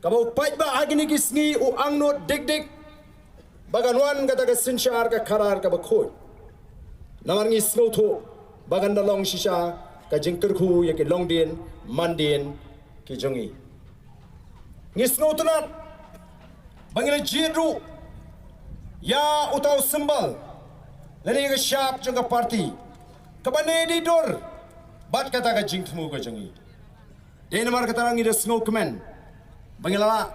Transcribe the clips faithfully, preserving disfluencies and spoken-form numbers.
Kaba u paidbah ha kine ki sngi u angnud dik dik ba kan wan kata ka synshar ka khadar kaba khuid. Namar ngi sngewthuh ba kan da long shisha ka jingkyrkhu ïa ki longdien mandien ki jong ngi. Ngi sngewtynnat ba ngi la jied ruh ïa uta u symbol lane ka shap jong ka party kaba ne dei dur bad kata ka jingthmu ka jong ngi. Dei namar kata ngi da sngewkmen ba ngi la lah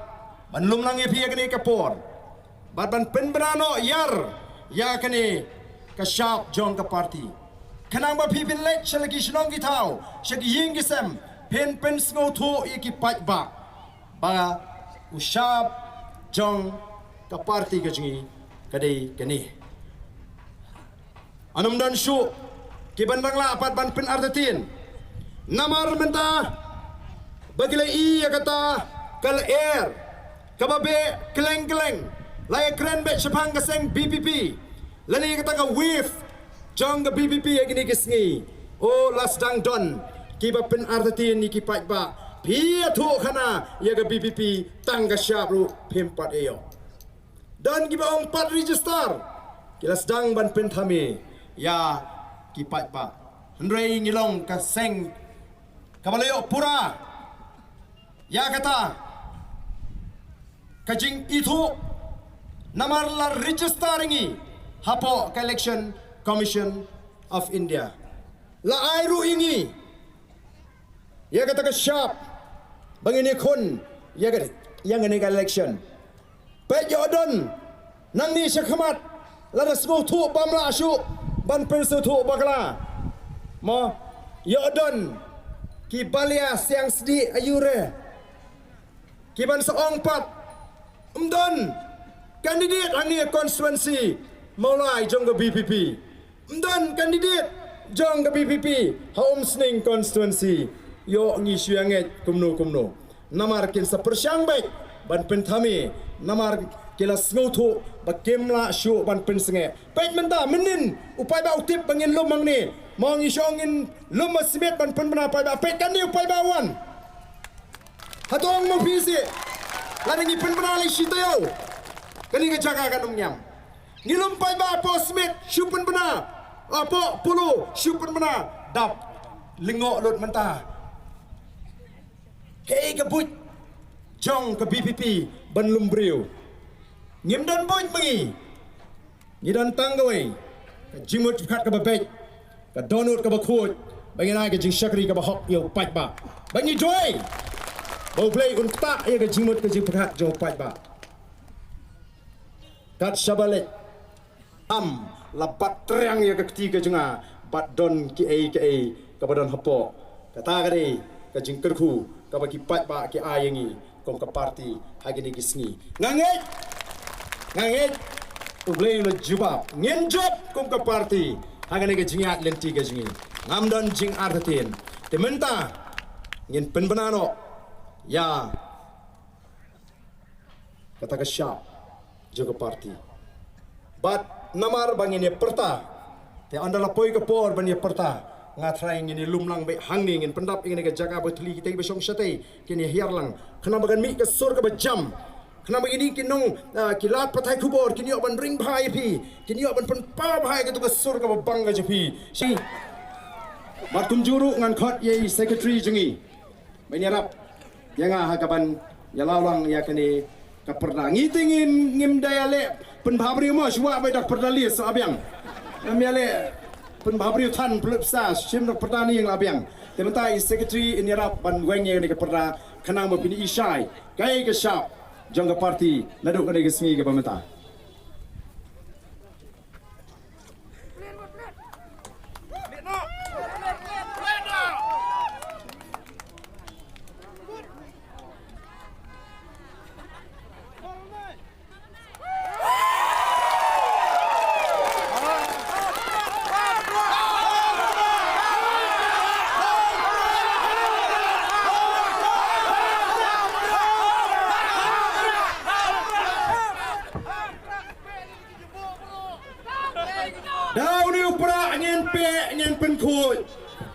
ban lum lang ïa phi ïa kane ka por bad ban pynbna noh ïar ïa kane ka shap jong ka party. Khnang ba phi phin leit sha la ki shnong ki thaw, sha ki ïing ki sem, phin pynsngewthuh ïa ki paidbah ba u shap jong ka party ka jong ngi ka dei kane. Ym don shuh ki ban dang lah pat ban pynartatien. Namar mynta ba ki la ïoh ïa kata ka lyer kaba beh kylleng kylleng, la ïakren beit shaphang ka seng VPP lane ïa kata ka wave jong ka VPP ïa kine ki sngi. O, la sdang don kiba pynartatien ïa ki paidbah. Phi ïathuh khana ïa ka VPP tang ka shap ruh phim pat ïoh. Don kiba ong pat register, ki la sdang ban pynthame ïa ki paidbah. Hynrei ngi long ka seng kaba la ïoh pura ïa kata ka jingithuh namar la register ïa ngi hapoh ka Election Commission of India. La ai ruh ïa ngi ïa kata ka shap ba ngin ïakhun ïa ka, ïa kane ka election. Peit, ïoh don nangne shakhmat lada sngewthuh bym lah shuh ban pynsngewthuh bakla. Mo, ïoh don ki balia siang sdieh aiu re ki ban sa ong pat ym don candidate hangne constituency Mawlai jong ka VPP. Ym don candidate jong ka VPP ha Umsning constituency. Ïoh ngi shu ïa ngeit kumno kumno. Namar kin sa pyrshang beit ban pynthame, namar ki la sngewthuh ba kim lah shuh ban pynsngew. Peit mynta mynnin u paidbah u tip ba ngin lum hangne. Mo, ngi shu ong ngin lum ha Smit ban pynbna paidbah. Peit kane u paidbah wan. Hato ong mo phi seh lada ngi pynbna lei shi taïew kane ka jaka kan ym ñiam. Ngi lum paidbah hapoh Smit shu pynbna, hapoh Polo shu pynbna, dap lyngngoh lut mynta. Kaei ka buit jong ka VPP ban lum briew? Ngim don buit ma ngi. Ngi don tang kawei ka jingmut jingpyrkhat kaba beit, ka dohnud kaba khuid, ba ngin ai ka jingshakri kaba hok ïa u paidbah. Ba ngi duwai ba U Blei un ktah ïa ka jingmut ka jingpyrkhat jong u paidbah. Kat shaba leit, am, la bat triang ïa ka kti ka jong nga bad don kiei kiei kaba don hapoh. Kata ka dei ka jingkyrkhu kaba ki paidbah ki ai ïa ngi kum ka party ha kine ki sngi. Nga ngeit, nga ngeit U Blei u la jubab, ngin jop kum ka party ha kane ka jingïaid lynti ka jong ngi. Ngam don jingartatien. Te mynta ngin pynbna noh ïa kata ka shap jong ka party. Bad namar ba ngin ïa pyrta, te ynda la poi ka por ban ïa pyrta, nga tharai ngin ïa lum lang beit hangne, ngin pyndap ïa kane ka jaka ba thli, kitei ba shong shatei kin ïa hiar lang, khnang ba kan mih ka sur kaba jam, khnang ba kine ki nong, ah, ki lad pathai khubor kin ïoh ban ring bha ïa phi, kin ïoh ban pynpaw bha ïa kato ka sur kaba bang ka jong phi. Shi. Bad kumjuh ruh ngan khot ïa i secretary jong ngi ban ïarap ïa nga ha kaban ïa law lang ïa kane ka pyrda. Ngi te ngim, ngim da ïaleh pynbha briew mo, shuwa ba dak pyrda list sa biang. Ngim ïaleh pynbha briew than pynlut pisa, shim dak pyrda ni ïa la biang. Te mynta i secretary in ïarap ban weng ïa kane ka pyrda khnang ba phin i shai kaei ka shap jong ka party naduh kane ka sngi kaba mynta. Da une u prah ngin peh, ngin pynkhuid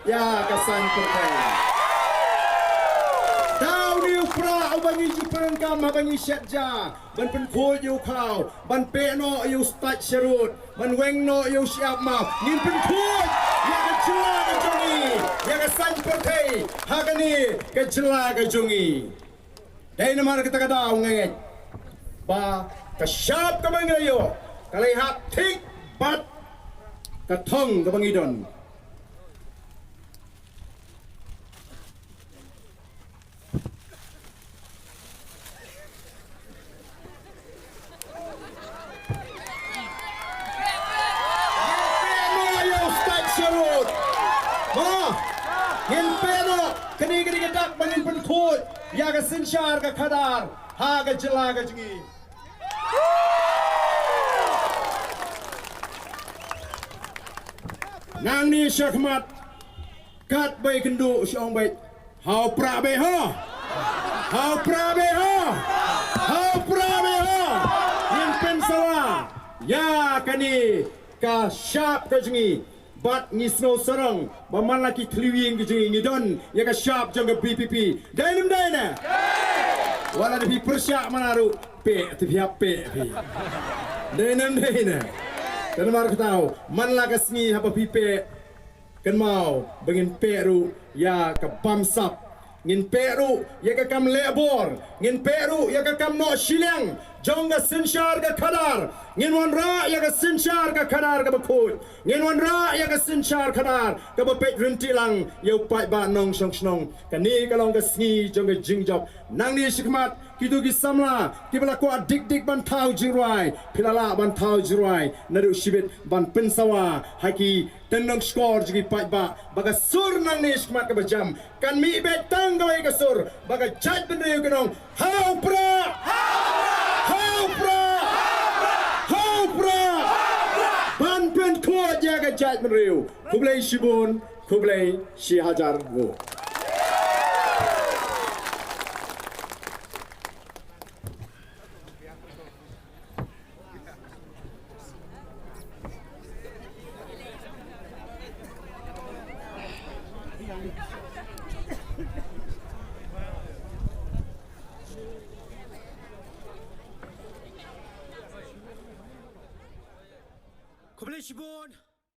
ïa ka saiñ pyrthei. Da une u prah uba Ngi ju pyrkhat ma ka ngi shet ja ban pynkhuid ïa u khaw, ban peh noh ïa u stait sharud, ban weng noh ïa u shyiap maw. Ngin pynkhuid ïa ka jylla ka jong ngi, ïa ka saiñ pyrthei ha kane ka jylla ka jong ngi. Dei namar kata ka daw nga ngeit ba ka shap kaba ngi la ïoh ka la ïahap thik bad ka thong kaba ngi don. Ngin peh noh ïa u stait sharud. Ha? Ngin peh noh. Kane ka dei ka dak ba ngin pynkhuid ïa ka synshar ka khadar ha ka jylla ka jong ngi. Nangne shakhmat, katba ïakynduh sha ong beit, ha u prah beit ho. Ha u prah beit ho. Ha u prah beit ho. Ngin pynsawa ïa kane ka shap ka jong ngi. Bad ngi sngew sarong ba man la ki thliew ïing ki jong ngi, ngi don ïa ka shap jong ka V P P. Dei ne ym dei ne? Wat la da phi pyrshah man la ruh, peh te phi hap peh phi. Dei ne ym dei ne? Te namar kata, man la ka sngi haba phi peh, kynmaw ba ngin peh ruh ïa ka bamsap. Ngin peh ruh ïa ka kam leh bor. Ngin peh ruh ïa ka kam noh shiliang jong ka synshar ka khadar. Ngin wanrah ïa ka synshar ka khadar kaba khuid. Ngin wanrah ïa ka synshar khadar kaba peit ryntih lang ïa u paidbah nongshong shnong. Kane ka long ka sngi jong ka jingjop. Nangne shakhmat, kito ki samla kiba la kwah dik dik ban thaw jingrwai, phi la lah ban thaw jingrwai naduh shibit ban pynsawa ha ki tyndong shkor jong ki paidbah ba ka sur nangne shakhmat kaba jam kan mih beit tang kawei ka sur, ba ka jaitbynriew kan ong, ha u prah! Ha u prah! Ha u prah! Ban pynkhuid ïa ka jaitbynriew. Khublei shibun, khublei shihajar nguh. Khublei shibun.